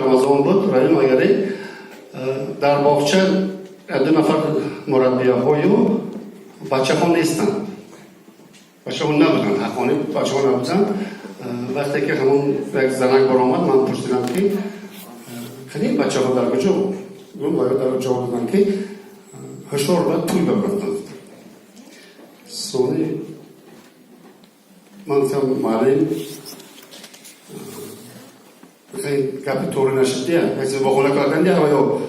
Рамазон буд, Раим Агари дар боғча ду нафар мураббияҳою бачаҳо нестанд, бачаҳо набуданд, ҳаққонӣ бачаҳо набуданд. Вақте ки ҳамон як занак баромад, ман пурсидам, ки кани бачаҳо дар куҷо? Дар ҷавоб доданд, ки ҳушёр ба тӯй бабурданд. Сони ман гуфтам: «Муаллим, гапи тоғри нашид, дия бохона кардан дия ё?»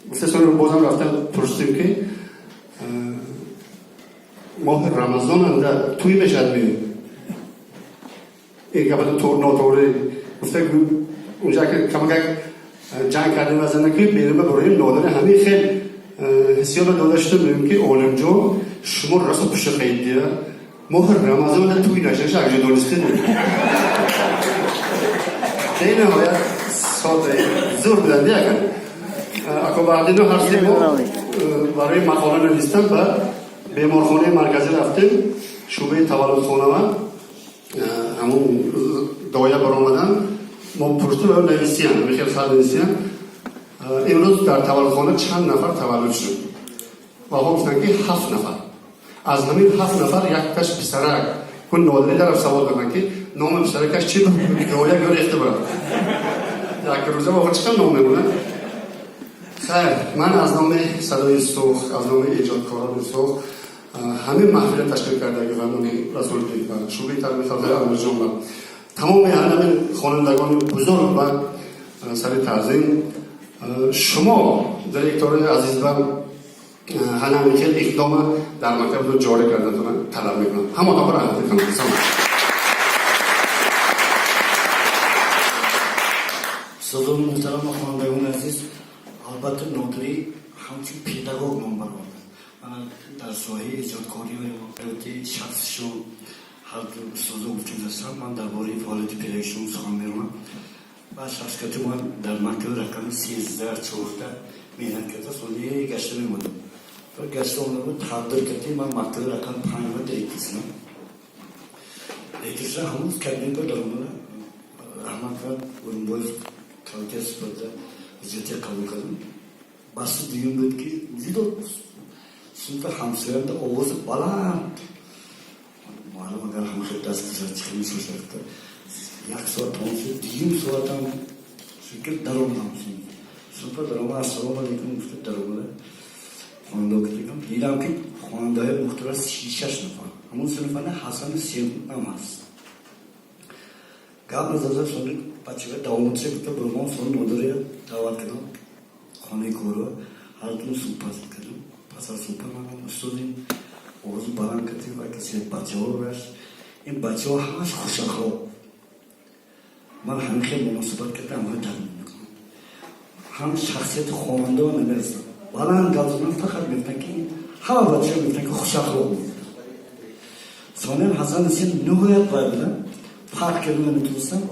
Гуфта, сони бозам рафтам, пурсидем, ки моҳи Рамазон анда тӯй мешавад ми? Ин гапа нотоғри гуфта, унҷа камакак ҷанг кардем ва зана ки берун барои нодари ҳамин хел ҳиссиёта дода шуда мегӯем, ки олимҷон, шумо расо пушиқаид, дия моҳи Рамазон анда тӯй нашаша акҷо донистед? Бениҳоят сода зур буданд. Якан ако баъдино ҳар се мо барои мақола навистан ба беморхонаи марказӣ рафтем, шӯъбаи таваллудхонава. Ҳамун доя баромадан, мо пурсидем ва нависиян, хел хат нависиян: имрӯз дар таваллудхона чанд нафар таваллуд шуд? Ва ҳо гуфтанд, ки ҳафт нафар. Аз ҳамин ҳафт нафар якташ писарак. Кун нодири тараф савол карданд, ки номи писаракаш чӣ буд? Доя гурехта бурад, як рӯза охир чӣ ном мемонад? Хайр, ман аз номи Садои Сух, аз номи эҷодкорони Сух, ҳамин маҳфила ташкил кардаги ва номи Расулбек ва шӯъбаи тарбияи халқи Амирҷон ва тамоми ҳамин хонандагони бузург ба сари таъзим. Шумо, директори азиз, ва ҳамин хел иқдома дар мактаб ҷорӣ кардатона талаб мекунам. Ҳаматон раҳмат мекунам. Устодони муҳтарам ва хонандагони азиз, албатта, Нодирӣ ҳамчун педагог ном баровард. Мана дар соҳаи эҷодкорӣ ва ҳаёти шахсишон ҳарду устодо гуфта гузаштам. Ман дар бораи фаъолияти педагогишон сухан меронам ва шахсияти ман дар мактаби рақами 13, 14 меҳнат карда, соли гашта мемондам. Гашта омада тақдир карди, ман мактаби рақами 5 директор шудам. Директор шудам, ҳамон кабинет ба даромада, раҳмат кард Урунбоев, калитя супорида, ҳуҷҷатия қабул кардам. Басти дуюм буд, ки зидо синфи ҳамсоямда овози баланд. Муаллим агар ҳама хел даст кушад, чӣ хел мешошад? Як соат тамом шуд, дуюм соатам шуд, ки даромадам синфа. Даромад, ассалому алайкум гуфта даромада, хонанда кардам, дидам, ки хонандаҳои мухтара 36 нафар. Ҳамон синфана Ҳасану Сем ҳаст. Гап назада, сони бачаҳо давоматша гуфта бурмон. Сони нодирия даъват кардам хонаи кору, ҳардум суҳбат кардам. Пас аз суҳбат манам устодим овози баланд кардем ва касе бачаҳо рашт. Ин бачаҳо ҳамаш хушахлоқ. Ман ҳамин хел муносибат кардам, ҳамаи тарбия мекунам. Ҳам шахсияти хонандао намерасад. Баланд гап задан, фақат мегуфтанд, ки ҳама бачаҳо мегуфтанд, ки хушахлоқ буд. Сониян Ҳасан Ҳусен ниҳоят вай буданд, фарқ карда наметонистам.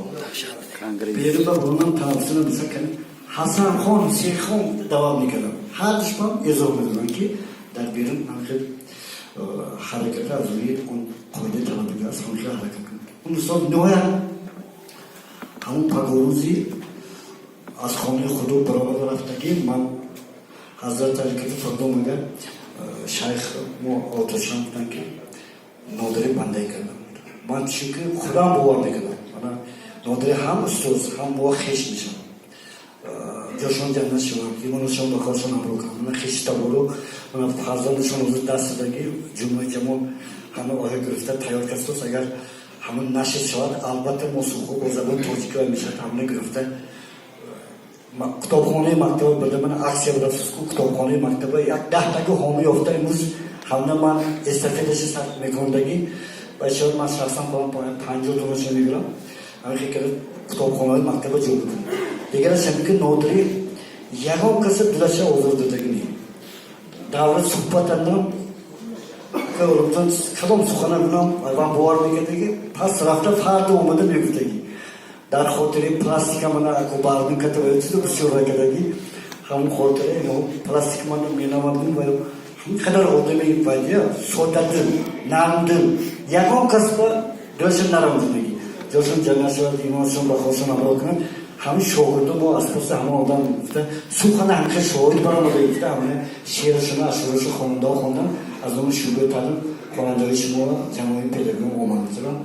Берун ба бурунам танаффусина бисар кардем, Ҳасан хон, Ҳусейн даъват мекардам. Ҳар душман эзоҳ медоданд, ки дар берун ҳамхел ҳараката аз рӯи он қоидаи талабига аст, ҳамхел ҳаракат кунад. Он устод ниҳоят ҳамон пагорӯзи аз хонаи худо баромада рафтагӣ, ман ҳазрат ҳаракати фардо мага шайх мо оташан гуфтанд, ки Нодири бандагӣ кардам. Ман чунки худам бовар мекардам, мана Нодири ҳам устоз, ҳам бо хеш мешавам. Ҷошон ҷаннат шаванд, имонашон ба коршон ҳамроҳ кунанд. Мана хеши табору, мана фарзандашон ҳозир даст задаги ҷумъаи ҷамол ҳама оҳа гирифта тайёр кардааст. Агар ҳамон нашр шавад, албатта, мо сухо бо забони тоҷикӣ мешавад. Ҳамона гирифта китобхонаи мактаба бурда, мана аксия бурафтку, китобхонаи мактаба як 10 таги ҳомӣ ёфта, имрӯз ҳамна ман эстафеташа мекондагӣ бачаҳо, ман шахсан худам 50 донаша мегирам. Ҳамин хел карда китобхонаҳои мактаба ҷо бикунам. Дигараш ҳамин, ки Нодирӣ ягон каса дилаша озор додагӣ не. Давра суҳбатандам, кадом сухана кунам, ван бовар мекардаги. Пас рафта фарду омада мегуфтагӣ дар хотири пластика, мана ако бардум ката чизо бисёр накардаги. Ҳамон хотира ино пластик мана менавардум ва ҳамин қадар одами вайдия, соддадил, нармдил, ягон касба дилаша нарамдидаги. Ҷошон ҷаннат шавад, имонашон ба хошон ҳамроҳ кунад. Ҳамин шогирдо мо аз паси ҳама одам гуфта, сухана ҳамихел шоир баромада гуфта, ҳамин шеърашона, ашъорашо хондао хондан. Аз номи шӯъбаи таълим хонандаҳои шумо, ҷамоаи педагог омадам.